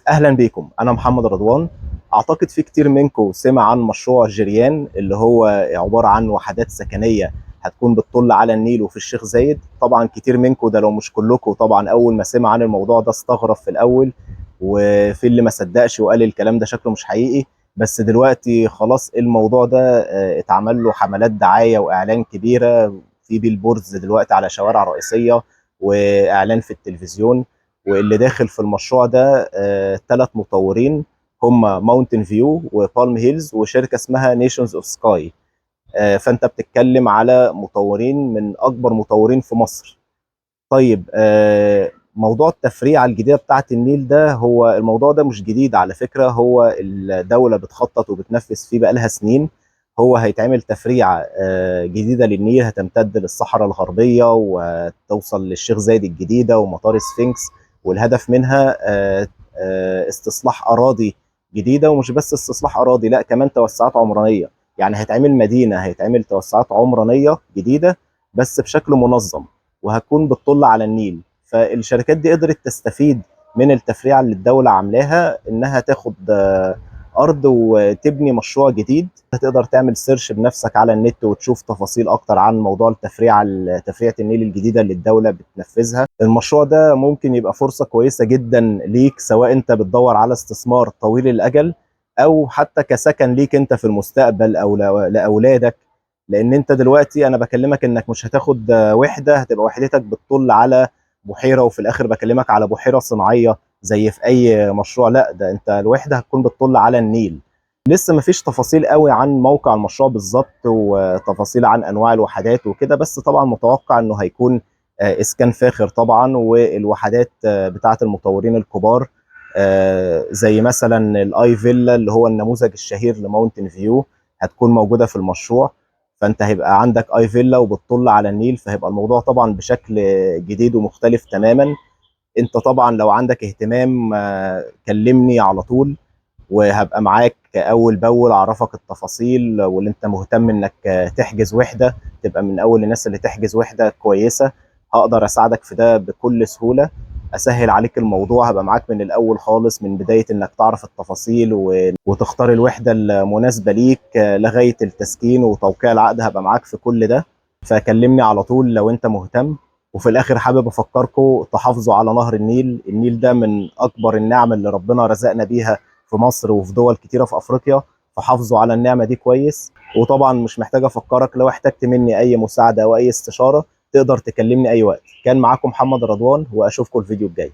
اهلا بيكم، انا محمد رضوان. اعتقد في كتير منكم سمع عن مشروع جيريان اللي هو عبارة عن وحدات سكنية هتكون بتطل على النيل وفي الشيخ زايد. طبعا كتير منكم، ده لو مش كلكم طبعا، اول ما سمع عن الموضوع ده استغرب في الاول، وفي اللي ما صدقش وقال الكلام ده شكله مش حقيقي. بس دلوقتي خلاص الموضوع ده اتعمل له حملات دعاية واعلان كبيرة في billboards دلوقتي على شوارع رئيسية واعلان في التلفزيون. واللي داخل في المشروع ده ثلاث مطورين هم Mountain View و Palm Hills وشركه اسمها Nations of Sky. فانت بتتكلم على مطورين من اكبر مطورين في مصر. طيب، موضوع التفريعه الجديدة بتاعه النيل ده، هو الموضوع ده مش جديد على فكره، هو الدولة بتخطط وبتنفذ فيه بقالها سنين. هو هيتعمل تفريعه جديدة للنيل هتمتد للصحراء الغربية وتوصل للشيخ زايد الجديدة ومطار سفنكس، والهدف منها استصلاح اراضي جديده، ومش بس استصلاح اراضي، لا كمان توسعات عمرانيه. يعني هيتعمل مدينة، هيتعمل توسعات عمرانيه جديدة بس بشكل منظم، وهتكون بتطل على النيل. فالشركات دي قدرت تستفيد من التفريعه اللي الدولة عاملاها، انها تاخد ارض وتبني مشروع جديد. هتقدر تعمل search بنفسك على النت وتشوف تفاصيل اكتر عن موضوع التفريعه، تفريعه النيل الجديدة اللي الدولة بتنفذها. المشروع ده ممكن يبقى فرصة كويسة جدا ليك، سواء انت بتدور على استثمار طويل الاجل او حتى كسكن ليك انت في المستقبل او لاولادك. لان انت دلوقتي انا بكلمك انك مش هتاخد وحده هتبقى وحدتك بتطل على بحيرة، وفي الاخر بكلمك على بحيرة صناعية زي في اي مشروع، لا ده انت الوحدة هتكون بتطل على النيل. لسه مفيش تفاصيل قوي عن موقع المشروع بالظبط وتفاصيل عن انواع الوحدات وكده، بس طبعا متوقع انه هيكون اسكان فاخر طبعا، والوحدات بتاعه المطورين الكبار، زي مثلا ال iVilla اللي هو النموذج الشهير ل Mountain View هتكون موجودة في المشروع. فانت هيبقى عندك iVilla وبتطل على النيل، فهيبقى الموضوع طبعا بشكل جديد ومختلف تماما. انت طبعا لو عندك اهتمام كلمني على طول وهبقى معاك اول باول اعرفك التفاصيل، واللي انت مهتم انك تحجز وحده تبقى من اول الناس اللي تحجز وحده كويسة. هقدر اساعدك في ده بكل سهولة، اسهل عليك الموضوع، هبقى معاك من الاول خالص، من بداية انك تعرف التفاصيل وتختار الوحدة المناسبة ليك لغاية التسكين وتوقيع العقد، هبقى معاك في كل ده. فكلمني على طول لو انت مهتم. وفي الاخر حابب افكركم تحافظوا على نهر النيل. النيل ده من اكبر النعم اللي ربنا رزقنا بيها في مصر وفي دول كتيرة في افريقيا، فحافظوا على النعمة دي كويس. وطبعا مش محتاج افكرك، لو احتجت مني اي مساعدة او اي استشاره تقدر تكلمني اي وقت. كان معاكم محمد رضوان، واشوفكم الفيديو الجاي.